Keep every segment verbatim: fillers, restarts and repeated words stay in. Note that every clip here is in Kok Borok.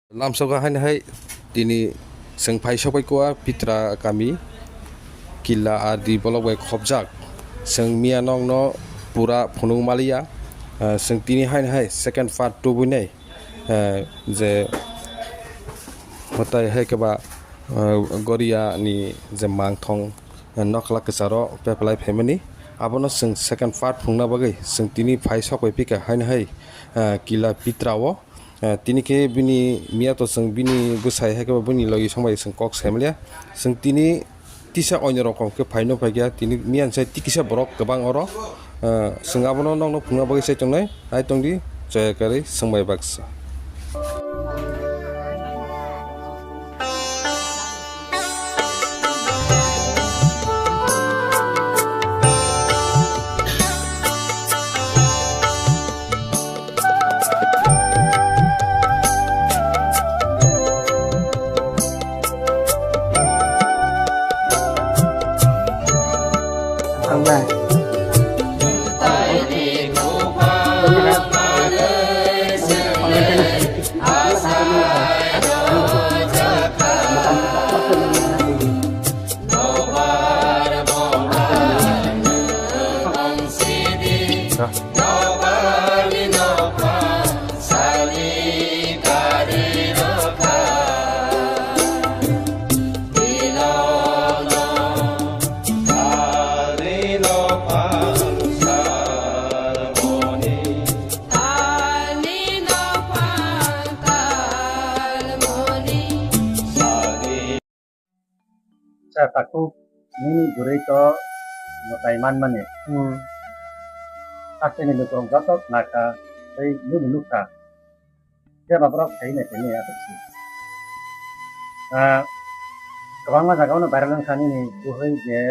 Lamsogo haino hai tini chwng phai sokbai kua Pitra kami Killa R D block bai khopjak. Chwng miya nokno pura phunuk maliya. Ah, chwng tini haino hai second part tubui nai, ah, je hotai hai khe ba, ah, Goria ni je mangthong, ah, nokla kwcharo peplai phaimani. Abono chwng second part phunukna bagwi chwng tini phai sokbai phika haino hai, ah, Killa Pitra o. Eh, tini khe bini miya to chwng bini bwsai hai khe bo bini logi song bai chwng kok sai manya. Chwng tini tisa oino rokom khe phaino phaikya. Tini miya sai tikisa borok kwbang oro. Eh, chwng abono nokno phunukna bagwi sai tongnai. Hai tongdi, joya kwrwi swngbai baksa. Cha takhuk nini bwrwi to mwtai manmani. Hmm. Hasteni lukurok joto khnakha tei nini nukha. Phiya ba borok sai nai tini aswk si. Ah, kwbangma jagao no viral wngkha nini buhwi je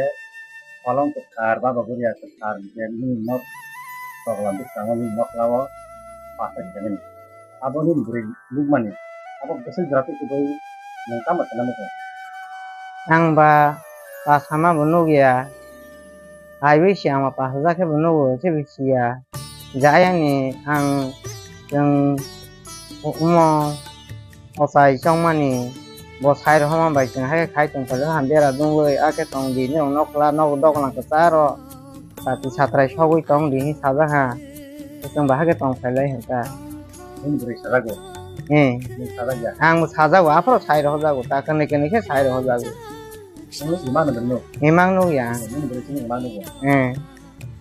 kolom kwthar, baba buria kwthar je nini nok tokla bwskango nini noklao pasa rijagani. Abo nini bwrwi nukmani. Abo bwswk jora tei kubui nwng tamo sana muchung? Ang ba pasama bo nukya. Haiwi si ang ba pasajak khe bo nugo, se bo siya. Je ayangni ang chwng omo ochai chongmani bo sai rohorma bai chwng hai khe khai tongkha, jora ham bera dungwi, akhe tong di, norok nokla, nok doglam kwcharo. Sati satrai sogwi tong di hinwi sajak ha. Chwng bahai khe tong phailai hwn ta. Nini bwrwi sajago? Eh. Nini sajak ya? Ang bo sajago, aphuru sai rohorjago, ta kwnwi kwnwi khe sai rohorjago. Nini imang no nuk? Imang nuk ya. Nini bwrwi sini imang nuk ya? Eh.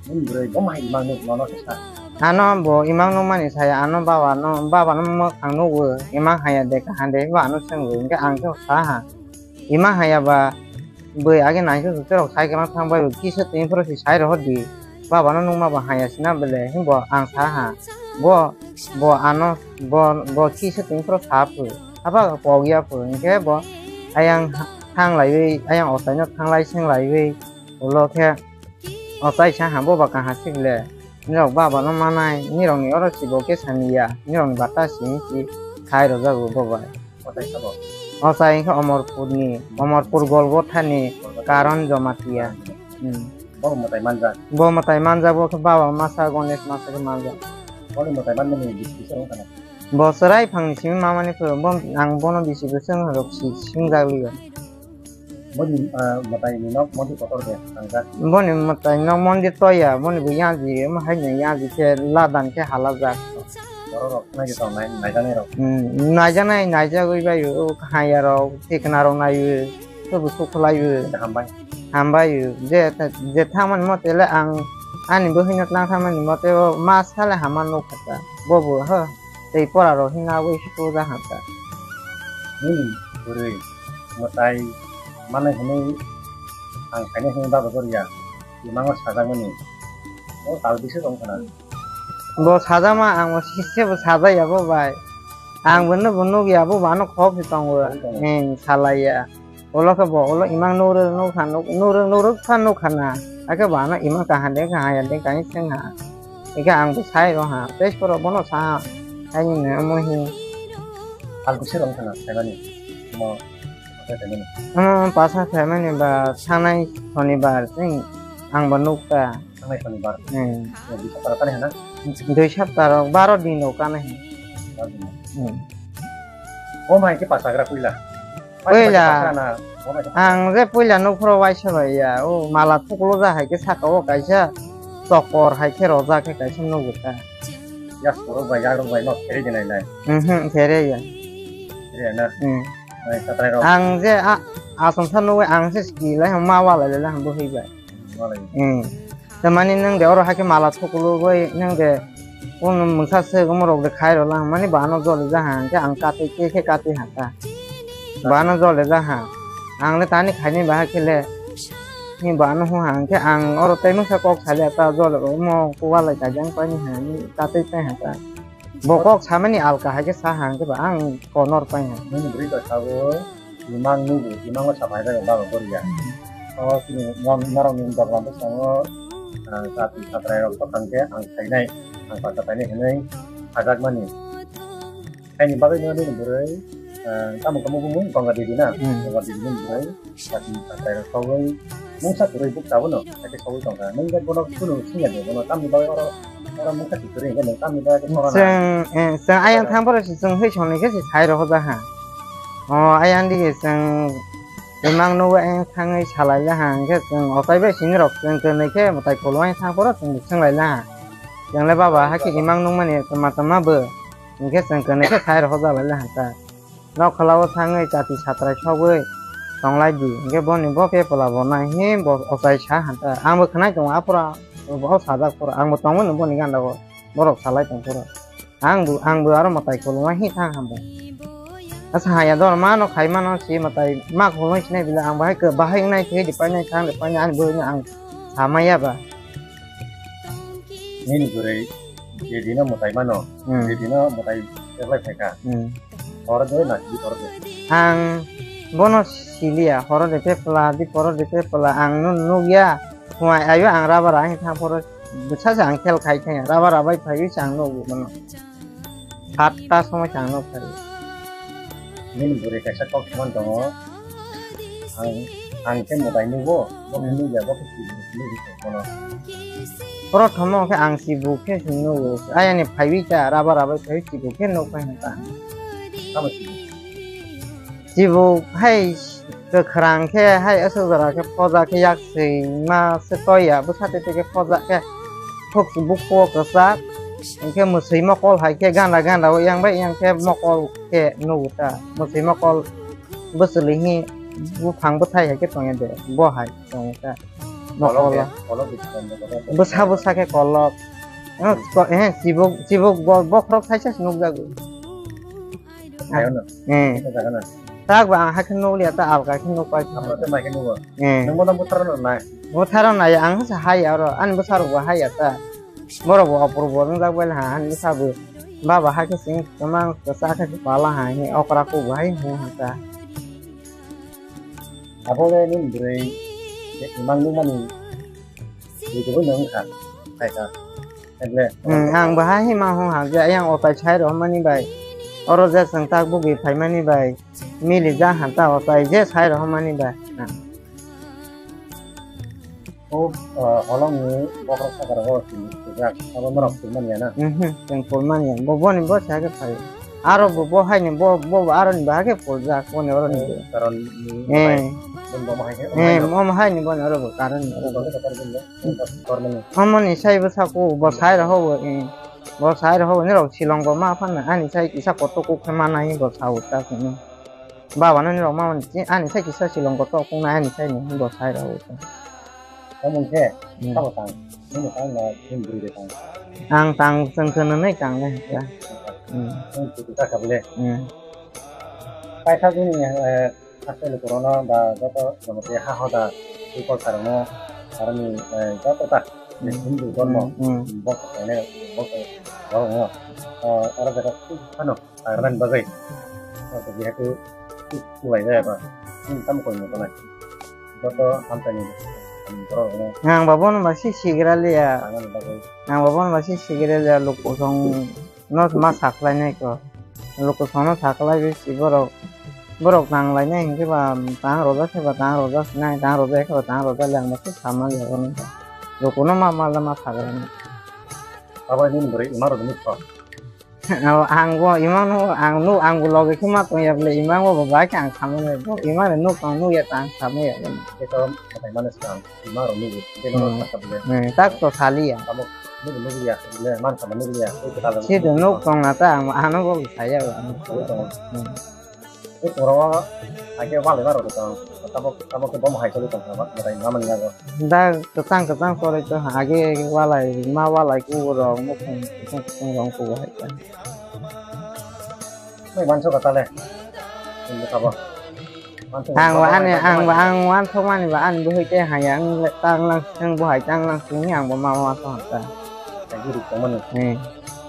Nini bwrwi bo mai imang nuk, nono khe sa. Ano bo imang nuk mani saya, ano baba no, baba no mwkhang nugo, imang haya de, kaham de, hinba ano swngo, hinkhe ang khe sa ha. Ima haya ba bwi age naisuk suk terok cycle no thang bai bo kisa twi phuru si sai rohor di. Baba no nungma ba haya sina bele hinbo ang sa ha. Bo, bo ano, bo, bo kisa twi phuru sa phu. Aba pok ya phu hinkhe bo ayang thang laiwi, ayang ochai no thang lai seng laiwi ulo khe ochai sa ha bo ba kaha sik le. Nirok baba no manai, nirok ni oro si bo khe sani ya, nirok ni bata simi si sai rojago bo bai. Ochai sabo? Ochai wngkha Omorpur ni, Omorpur Golgotha ni Karon Jamatia. Hmm. Bo mwtai manjak? Bo mwtai manjak, bo khe baba masa, Ganesh masa khe manjak. Boni mwtai manmani bisi bisi wngkha na? Bo chwrai phang ni simi mamani phuru, bo ang bono bisi bwswk wng rok si, singjak liya. Boni, ah, mwtai ni nok mondir kotor de, tangjak. Boni mwtai nok mondir toya, boni bo yaji, omo hai no yaji khe ladan khe halajak. Borok rok nai tong nai, naijaknai rok. Hmm, naijaknai, naijagwi bai o, haya rok, tikna rok nai o, sobo sukhlai o. Hambai. Hambai o, je, je thangmani mote le ang ani bwhwi no tlang thangmani mote o ma sale hama nuk kha ta. Bobo ho. Tei pora rok hina wi suja hamsa. Nini bwrwi mwtai manai hwnwi ang khainai hwnwi baba goriya, imango sajakmani. O tal bisu tong khna. Bo sajama ang bo sise bo sajaya bo bai. Ang bo no bo nukya bo bano khok si tongo. Khok si tongo. Eng salaya. Ulo khe bo ulo imang nurwk nukha nuk-, nurwk nurwk pha nukha na. Hakhe bo ano imang kaham de kaham ya de kaisa swngha. Hakhe ang bo sai rw ha. Tei borok bono sa ha. Haini omo hi. Pal bwswk rwng thangna phaimani. Omo pasa phaimani. Omo pasa phaimani ba thangnai sonibar chwng ang bo nukha. Thangnai sonibar. Hmm. Dui sapta rok kanai hwnna? Dui sapta rok baro din rok kanai hwnna. Baro din. Hmm. Bo mai khe pasagra puila. Puila. Pasagra na, bo mai khe ang je puila nukhoro waisa bai ya, o mala thuklo ja hai khe saka o kaisa chokor hai khe roja khe kaisa nugo ta. Yas korok bai, yagrok bai no phere de nai nai. Mhm, phere ya. Phere na. Hmm. Nai satrai rok. Ang je a, asong sa nugo ang se ski lai ma wa lai lai ham bo hei bai. Malai. Hmm. Tamani nwng de oro hakhe mala thukulugwi nwng de kunu mungsa se gumorok de khai rwlang mani bano joli jaha hwnkhe ang katwi khe khe katwi hata. Bano joli jaha. Ang le tani khaini ba hakhe le. Ni bano hu hwnkhe ang oro tei mungsa kok sali ata joli omo kuwalai kajang paini hwnwi katwi tei hata. Bo kok samani alka hai khe sa hang khe ba ang konor pai hang. Nini bwrwi bai sabo imang nugo, imango sapai bai baba goria. O chini norok ni doglam bwskango, ah, chati satrai rok tokang khe ang khainai, ang pasa khainai hinwi sajakmani. Khaini bagwi no nini bwrwi, ah, tamo tamo bumung Ganga Devi na, Hmm. Ganga Devi ni bwrwi. Sakni sakai rok sogwi mungsa kwrwi buk tabukno hakhe sogwi tongkha. Nwng khe bono kunu swngya de, bono tamni bagwi oro, oro mungsa si kwrwi hwnkhe nwng tamni bagwi khe sogwi na. Chwng, eh, chwng ayang thang phoro se chwng hwi songni khe se sai rohorjak ha. O ayang dige chwng imang nugwi ayang thangwi salai la ha, hwnkhe chwng ochai bai sini rok chwng kwnwi khe mwtai kolong ayang thang phoro chwng swng lai la ha. Chwng le baba hakhe imang nukmani tama tama bo, hwnkhe chwng kwnwi khe sai rohorjak lai la ha ta. Nok kholao thangwi chati satrai sogwi tonglai di. Hwnkhe boni bo kepla bo nai hi bo ochai sa hanta. Ang bo khwnai tongo aphuru bo sajak phuru. Ang bo tongmani boni ganda o borok salai tong phuru. Ang bo, ang bo aro mwtai koloma hi thang hambo. Asa haya dor mano khai mano si mwtai ma kolomai sinai bila ang bahai khe bahai wngnai thwi di painai thang di painai ani bo ang samaya ba. Nini bwrwi je dino mwtai mano, Hmm. je dino mwtai teklai phaikha. Hmm. Horo de na sidi horo de. Ang bono siliya, horo de pepla, di poro de pepla, ang no nukya. Huai ayo ang rabara ang thang poro bwsa se ang khel khai thangya. Rabara bai phaiwi se ang nukgo bono. Satta somoi se ang nuk phai. Nini bwrwi kaisa kok saman tongo. Ang, ang khe mwtai nukgo, bo khe nukya, bo khe sidi nukgo bono. Prothom o khe ang sibuk khe se nugo. Ayani phaiwi ta, rabara bai phaiwi sibuk khe nuk phai hwnka. Tamo sibuk? Sibuk hai kwkhrang khe, hai aswk jora khe poja khe yak swima se toya, bwsa tete khe poja khe thok sibuk po kwchak. Hwnkhe mwswi mokol hai khe ganda ganda o yang bai yang khe mokol khe nugo ta. Mwswi mokol bwchwlwi hi buphang bwthai hai khe tongya de, bo hai tongya ta. Kolok de, mokolo. Kolok de, kolok de. Bwsa bwsa khe kolok. Eh, ko-, eh, chibuk, chibuk bo-, bokhorok saisa se nukjago. Ayano. Eh. Ita jaga na. Tak ba ang hakhe nukliya ta alka khe nukpai. Amo te mai khe nugo. Eh. Nungbo nang butharo no nai. Butharo nai ang se haya oro, ani bwsarok bo haya ta. Borok bo opor bo wngjak bai laha, ani bwsa bo baba hakhe sing kwmang kwchak khe pala hai, okra kok bo hai hung hata. Abo le nini bwrwi imang nukmani bwrwi kwbui no wngkha, khaikha. Ekle. Hmm, ang bo hai hima hung hak je, ayang otai sai rohormani bai. Oro je chwng tak bugwi phaimani bai. Mili ja hanta otai je sai rohormani bai. O, ah, holongni bokhorok sakha rogo swijak, abo norok pulmani ya na? Mhm, chwng pulmani ya. Bo, boni bo sa khe phai. Aro bo, bo hai ni bo, bo, bo aro ni bahai khe puljak, boni oro ni bo. Karon ni Eh. Bai, boni bo hai khe, Eh, omo hai ni boni oro bo karon ni oro bo. Boni bo karon ni bo, boni bo karon ni. Omo ni sai bo sako, bo sai roho bo, eh. Bo sai roho bo, ni rok silong bo ma phan na, ani sai kisa koto kok khe ma nai bo sa uta khe ni. Baba no ni rok ma, ani sai kisa silong koto kok na, ani sai ni bo sai roho bo. Tamo khe, Hmm. Sabo tang, nini tang na, nini bwrwi de tang. Ang tang, chwng khe nwnwi tang le, ya. Hmm. Nini bwrwi ka kha bole. Hmm. Paithago ni, eh, haste lukurokno ba joto jomote ha hoda, tei kol sarokno, aroni, eh, joto ta, Hmm. Hindu dhormo, Hmm, hmm. Bok, ene, bok, borokno, eh, oro jaga thik phano. Sagrani bagwi. Abo jehetu thik khlai jaya ba. Chini tamo koi mokol nai. Joto amchaini borok rokno. Ang ba bono ba si sigra liya. Sagrani bagwi. Ang ba bono ba si sigra liya, lukusong no ma saklai nai ko. Lukusong no saklai bi si borok. Borok tang lai nai hinkhe ba tang roja khe ba tang roja sinai, tang roja khe ba tang roja liya, ang ba si sama liya bono. Lukuno ma mal ma sagrani. Abo nini bwrwi ima rok ni thok. Ang bo imang no, ang nuk, ang bo loge khe ma tong ya bole, imang bo bai khe ang samung ya bo, imang no nuk tong nuk ya ta ang samung ya bo. Eko, katai mano swkang, imang rok nugo, tei nono Hmm. sakha bole. Hmm, tak to sali ya. Tamo nugo nugo ya, bole man sama nugo ya, tei kwtal rok Si to nugo nuk tong. Tong na ta, ang ano bo saya ba. Nuk tong. Hmm. Nuk tong ro, ake wale ma rok tong. Tamo, tamo ke bom hai choli tong sama, katai mama ni nago. Da kwchang kwchang choli to ha, age walai, ma walai ku rok, nuk tong, kwchang kwchang rok ku hai ta. Mai manso ka tale. Ini kabo. Manso Ang ba ba ani, ba ang ba ba. Ang wan thok mani ba ani buhai te haya ang le tang lang seng buhai tang lang seng ni ang ba ma ma thok ta. Agi ruk tong mani. Eh.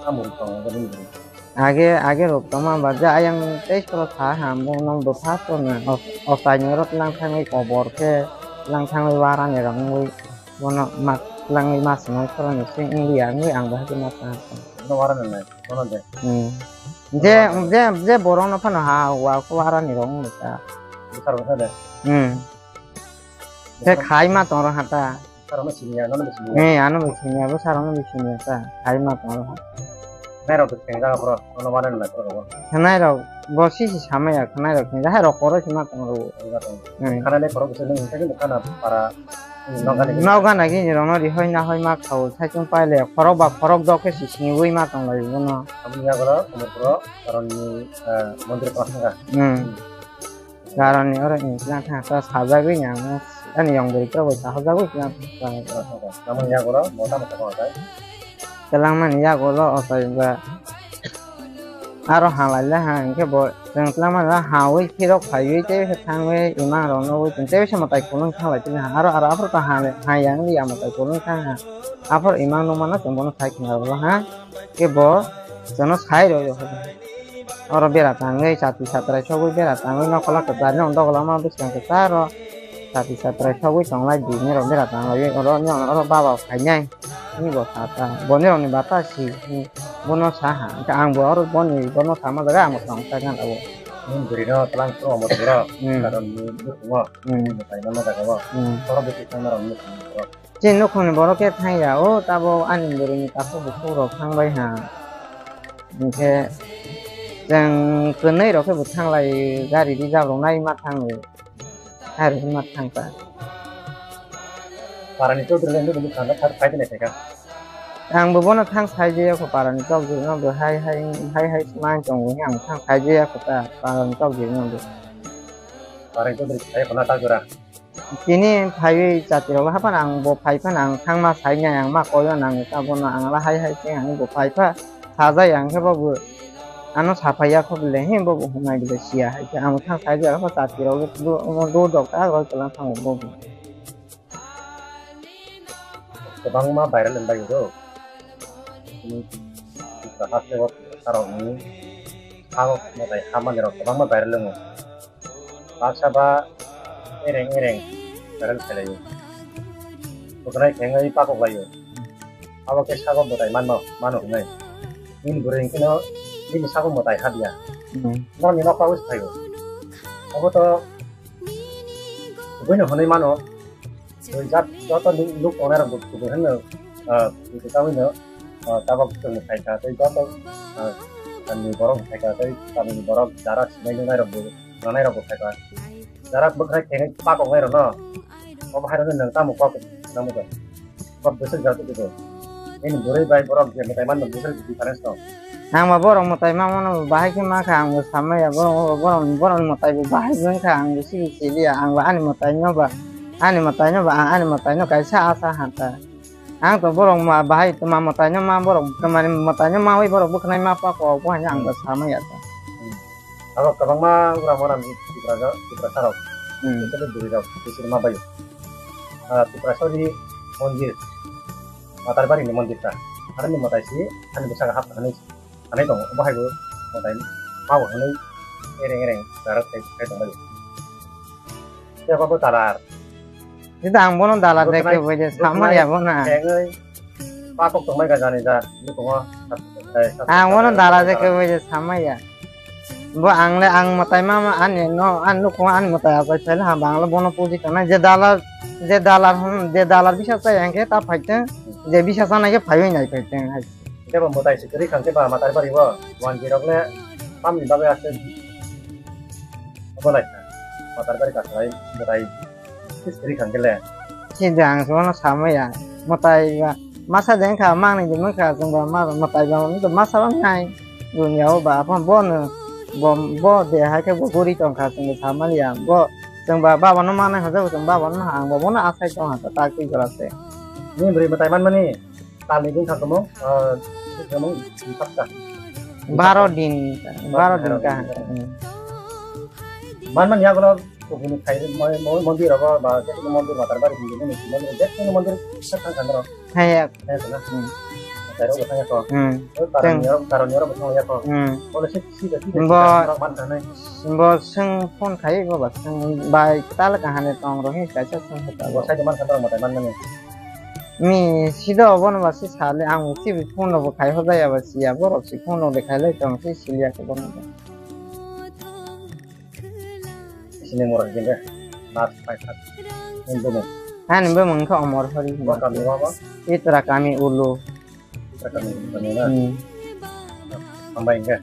Amu ruk tong mani. Age age ruk tong ma ba ja ayang te soro tha ha mo nong do tha to na. O o sai ni rot lang thang ni kobor ke lang thang ni wara ni rang ni. Bono mak lang ni mas no soro ni seng India ni ang ba ha ma ta. No wara ni nai. Bono de. Hmm. Je, je, je borok no phano ha, wa ko ara ni rong ni ta. Bwsarok no de. Hmm. Je khai ma tong ro ha ta. Bwsarok no sini ya, no sini ya. Eh, ano bo sini ya, bwsarok no bo sini ya ta. Khai ma tong ro ha. Nai rok to sini jaga bro, no mane nai bro. Nai rok bo si si sama ya, nai rok sini, hai rok koro si ma tong ro. Hmm. Khana le khorok bwswk nung, sai kheno khana para, hmm, nokgana gini. Nokgana gini rokno rihoi nahoi ma khao, saichung paile khorok ba khorok dok khe si siniwi ma tong lai bono. Aboni yago Amarpuro Karanni, eh, mondir kwlak thangkha. Hmm. Karanni oro ni kwlak thangkha, sajagwi ni ang ani yong bwrwi tok bai sahajagwi kwlak thangkha. Aboni yago mo tamo thangkha. Kwlangmani yago lo ochai ba. Aro halai le ha, hingke bo chwng twlangmani ba hawi phirok phaiwi tei thangwi imang rok nugwi chwng tei se mwtai kolong thanglai tini ha. Aro, aro aphuru to ha, ha yang li ya mwtai kolong thang ha. Aphuru imang nukmano chwng bono sai khna rwlo ha. Ke bo chwngno sai rw yo. Oro bera tangwi chati satrai sogwi bera tangwi nokhorla kwchar nw dogla ma bwskang kwcharo. Chati satrai sogwi tonglai di nirok bera tanglaiwi oro nw oro baba phainai. Ni bo sa ta, bo ni rok ni bata si, ni bono sa ha, hingke ang bo oro boni bono sama jaga ang bo tong ta gan abo. Ni bwrwi no tlang tong amo tong ro, hmm, karon ni bwskango, hmm, ni bwtai no jaga o, hmm, oro bwswk tang norok ni bwskango. Chini nukhung ni borok khe thang ya, o tabo ani bwrwi ni takhuk bukhuk rok thang bai ha. Hingke chwng kwnwi rok khe bo thang lai gari reserve rok nai ma thang. Hai rok ma thang ta. Parani chaudhuri le nugwi thangna thar khai dinai khaikha. Ang bo bono thang sai je yakho parani chaudhuri no bo hai hai, hai hai smai tongo hwnwi ang thang sai je yakho ta parani chaudhuri no bo. Parani chaudhuri khai khona ta jora. Tini phaiwi chati rok hapan ang bo phai phan ang thang ma sai nai ang ma koyo nang ta bono ang la hai hai se ang bo phai pha. Sajai ang khe bo bo ano saphai ya kho bole, he bo bo humai bole siya hai khe ang thang sai ja kho chati rok do do dok ta roi kwlang thango bo bo. Kwbangma viral wng bai rok. Haste o sarok ni sao mwtai hamani rok kwbangma viral wngo. Baksa ba ereng ereng viral khlailaio. Kwknai khengwi pakoklaio. Abo khe sago mwtai manno, mano hwnwi. Nini bwrwi hwnkhe no nini sago mwtai habya. Hmm. Nokni nokha wi phaio. Abo to buino hwnwi mano. Tei jat joto nuk, nuk tongnai rok bo kubui hwnwi, ah, kubui tangwi no, ah, tabok chwng phaikha tei joto, ah, ni borok phaikha tei tamni borok jara sinai nungnai rok bo, nanai rok bo phaikha. Jara bwkhwrai khenwi pakoknai rokno, obo hai rokno nwng tamo kok nangmukha? Kok bwswk jat wngkhe? Nini bwrwi bai borok je mwtai manno bwswk difference tong? Ang ba borok mwtai ma mano bahai khe ma kha, ang bo samaya, borok, borok, borok mwtai bo bahai wng kha, ang bo sini siliya, ang bo ani mwtai no ba, ani mwtai no ba, ang ani mwtai no kaisa asa hanta. Ang to borok ma bahai to ma mwtai no ma borok, kamani mwtai no ma wi borok bwkhnai ma pa ko, bo hai ang bo samaya ta. Abo kwbangma ura mora ni Tipra, Tiprasa rok, hmm, specially bwrwi rok, bwswk ma bai. Ah, Tiprasa ni mondir, Matarbari ni mondir ta, ani mwtai si, ani bwskango hap thani. Sanai tongo, omo hai bo mwtai ma bo hwnwi ereng ereng rarwk khai, khai tong laio. Phiya ba bo dalar. Sida ang bono dalar de khe bai de samaya bono. Khengwi pakok tongmai ga jani ja, nukhungo. Ang bono dalar de khe bai de samaya. Bo ang le ang mwtai ma, ma ani no, ani nukhungo ani mwtai achai phai le ha, bo ang le bono puji tongnai. Je dalar, je dalar, hmm, je dalar bisa chai ang khe ta phai tong, je bisa chanai khe phaiwi nai phai tong hai. Kebo mwtai se kwrwi kha khe ba Matarbari o wanjwi rok le tamni bagwi aswk obo lai kha. Matarbari kasarai mwtai se kwrwi kha khe le. Sida ang se bono samaya. Mwtai ba masa de wngkha, mangni de wngkha, chwng ba ma-, mwtai ba wngkha, masa ba wngnai. Dunia o ba aphano bono bo, bo de hai khe bo guri tongkha, chwng samaliya. Bo chwng ba baba no manai hwnkhe chwng baba no ang bo bono asai tongkha, tak twi jora se. Ni bwrwi mwtai manmani? Talni din kha tongmo, ah, tongmo sapta. Baro din, baro din ka. Baro din. Hmm. Manman yagulo kubuni khai mo-, mo-, mondir rogo ba je mondir Matarbari hindi ni mondir je mondir sa thang thang ro. Hai ya. Hai sana. Hmm. Taro ba thang ko. Hmm. Taro ni ro, taro ni ro ba thang ya ko. Hmm. Bole si si si si. Bo man thang nai. Bo seng phone khai go ba seng bai tal ka hane tong ro hi kaisa seng hota. Bo sai man thang ro matai manmani. Mi sido obono ba si sale ang si phone no bo khai hojaya ba siya borok si phone no de khai lai tong si siliya ko bono. Sini mora gende. Last five hat. Ini dulu. Hani bo mangkha omor hori. Bo kami apa? Itra kami ulu. Itra kami ulu na. Hmm. Sampai enggak?